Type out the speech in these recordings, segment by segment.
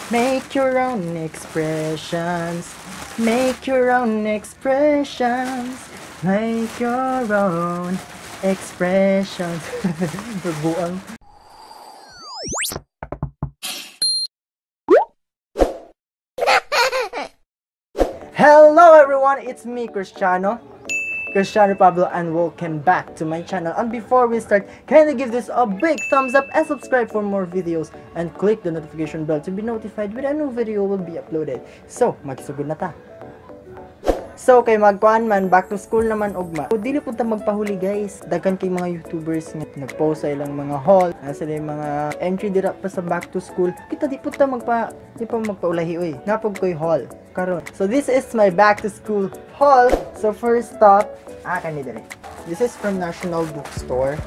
Make your own expressions. Make your own expressions. Make your own expressions. Buang. Hello everyone, it's me, Cristiano. Cristiano Pablo, and welcome back to my channel. And before we start, kindly give this a big thumbs up and subscribe for more videos and click the notification bell to be notified when a new video will be uploaded. So, magsugod na ta. So, kay magkuan man, back to school naman ugma. So, dili pud ta magpahuli, guys. Daghan kay mga YouTubers nga nagpost sa ilang mga haul, nasa sila yung mga entry dira pa sa back to school. Kita di pud ta di pa magpaulahi oy. Napog koy haul karon. So, this is my back to school haul. So, first stop, kani diri. This is from National Bookstore.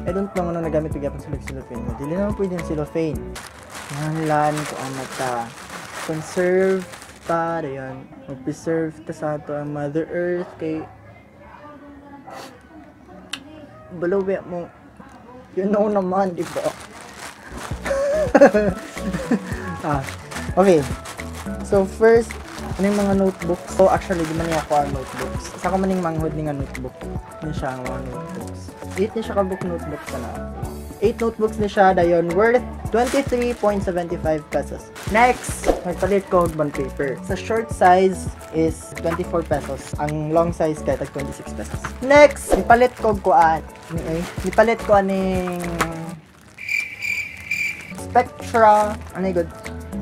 I don't know ano nagamit ko gyapon sa cellophane. Dili naman pwede ang cellophane. Lan ko ano ta. Conserve ta, dayon. Mag-preserve ta sa ato ang Mother Earth kay balawe mo. You know naman, di ba? Okay. So first, ano yung mga notebooks? So actually, di man niya ako ang notebooks. Sa ako maning manghod ni nga notebook. Ni siya ang mga notebooks. 8 ni siya ka book notebook ka na. 8 notebooks ni siya, dayon worth 23.75 pesos. Next, nagpalit ko og bond paper. Sa short size is 24 pesos. Ang long size kay tag 26 pesos. Next, nipalit ko og kuan. Nipalit ko aning Spectra, ano good?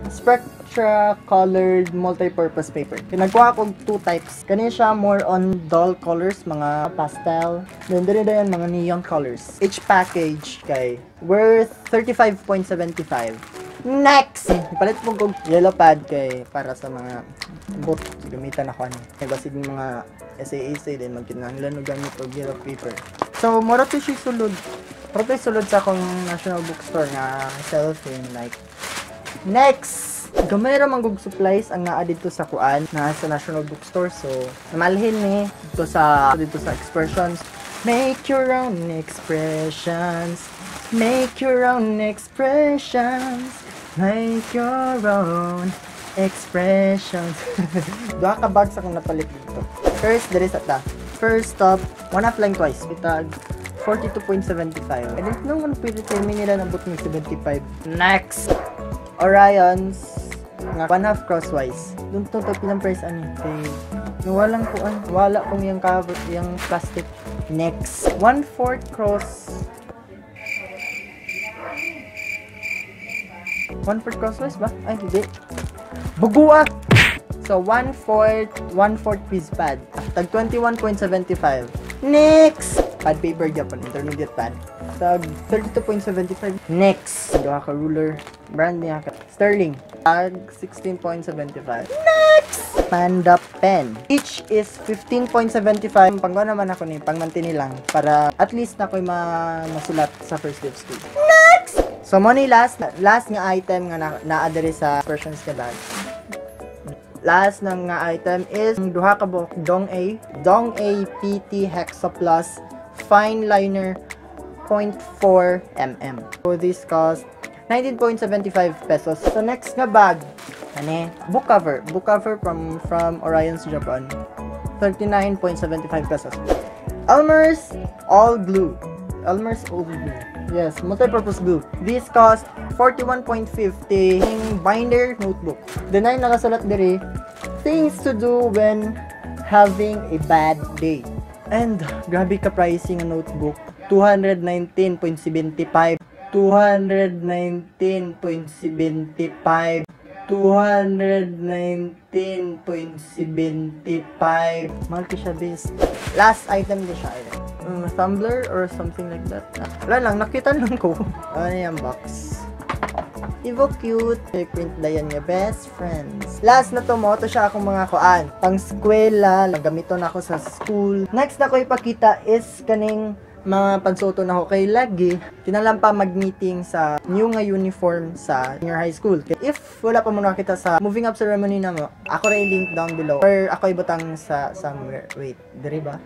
Spectra colored multi-purpose paper. Kinagkuha ko 2 types. Kani siya more on dull colors, mga pastel. Then diri dayon mga neon colors. Each package kay worth 35.75. Next, palit mo og yellow pad kay para sa mga book gamitan ako ani. Kay basig mga SAAC din magkinahanglan og gamit og yellow paper. So mura to siya sulod. Mura to sulod sa akong National Bookstore nga cellophane like. Next, gamay ra man gug supplies ang naa didto sa kuan na sa National Bookstore. So, namalhin ni dito sa expressions. Make your own expressions. Make your own expressions. Make your own expressions. Duha ka bags akong napalit dito. First, diri sa ta. First stop, one half line twice. Itag 42.75. I don't know kung pwede termin nila nabot ng 75. Next, Orion's nga one half crosswise. Doon to pilang price ani kay walang kuan, wala kong yung cover, yung plastic. Next, 1/4 cross. 1/4 crosswise ba? Ay, hindi. Bugua! So, 1/4 quiz pad. Tag 21.75. Next! Pad paper gyapon, intermediate pad. Tag 32.75. Next! Duha ka ruler. Brand niya ka. Sterling. Tag 16.75. Next! Panda pen. Each is 15.75. Panggawa naman ako ni, pangmantini lang. Para at least na ako'y masulat sa first day of school. Next! So, mo ni last nga item nga na-adere sa persons nga bag. Last na nga item is duha ka buok Dong A. Dong A PT Hexa Plus Fine Liner 0.4 mm. So, this cost 19.75 pesos. So, next nga bag, ane, book cover. Book cover from Orion's Japan. 39.75 pesos. Elmer's All Glue. Elmer's All Glue. Yes, multi-purpose glue. This cost 41.50. Binder notebook. The 9 nakasulat diri, things to do when having a bad day. And grabe ka pricing ang notebook. 219.75. 219.75. 219.75. Mahal ko siya, bis. Last item din siya. Tumbler or something like that. Wala lang, nakita lang ko. Ano yung box? Evo cute. Print dayan niya. Best friends. Last na to mo, ito siya akong mga kuan. Pang skwela, gamiton ako sa school. Next na ko ipakita is kaning mga pansuoto na ako kay lagi. Kinalang pa mag-meeting sa new nga uniform sa senior high school. If wala pa mo nakita sa moving up ceremony na mo, ako ra i-link down below. Or ako ibutang sa somewhere. Wait, diri ba?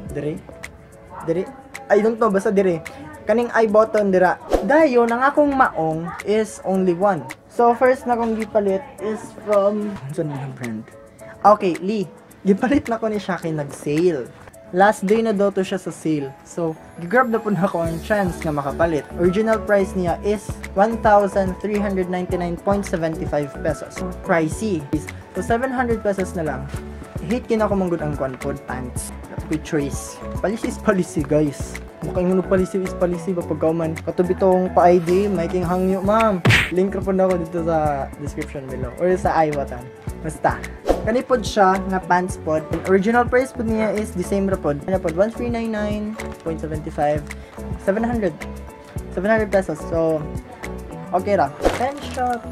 Diri? Diri? I don't know, basta diri. Kaning I button dira. Dayon ang akong maong is only one. So, first na kong gipalit is from, saan yung brand? Okay, Lee. Gipalit na ko ni siya kay nag-sale. Last day na daw to siya sa sale. So, gigrab na po na ako ang chance nga makapalit. Original price niya is 1,399.75 pesos. So, pricey. So, 700 pesos na lang. Hate kina ko manggod ang kwan pod pants. With choice. Policy is policy, guys. Makaingon og policy is policy ba pagkauman. Kato bitong pa-ID, may king hangyo, ma'am. Link ra pod nako dito sa description below or sa i button. Basta. Kani pod siya nga pants pod. And original price pod niya is the same ra pod. Ano pod, 1399.75, 700 700 pesos. So okay ra. Penshoppe.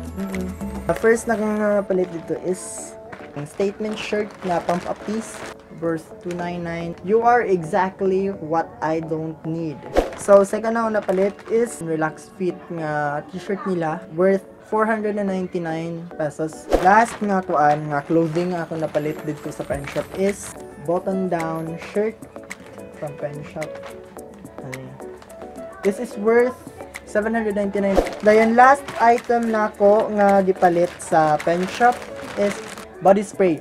The first na kong palit dito is ang statement shirt na pump up piece worth 299. You are exactly what I don't need. So, second na ako napalit is relax fit nga t-shirt nila worth 499 pesos. Last nga kuan nga clothing nga ako napalit dito sa Penshoppe is button down shirt from Penshoppe. Ano. This is worth 799. Dayon, last item na ako nga gipalit sa Penshoppe is body spray.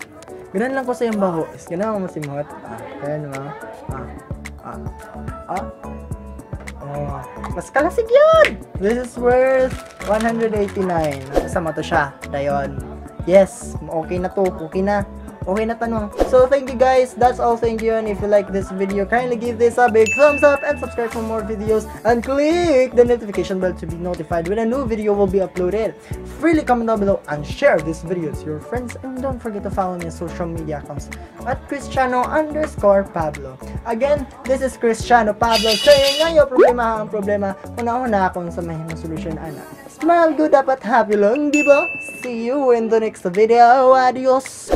Ganun lang ko sa iyong baho. Is ganun ako masimhot. Ah, ganun mo. Ah, ah, ah. Oh, mas kalasig yun! This is worth 189. Sama to siya. Dayon. Yes, okay na to. Okay na. Okay na tanong. So, thank you, guys. That's all. Thank you. And if you like this video, kindly give this a big thumbs up and subscribe for more videos. And click the notification bell to be notified when a new video will be uploaded. Freely comment down below and share this video to your friends. And don't forget to follow me on social media accounts @Cristiano_Pablo. Again, this is Cristiano Pablo saying, "Ayaw problema ang problema. Una-una akong sa mahimong solusyon, ana. Smile good, dapat happy lang, di ba?" See you in the next video. Adios!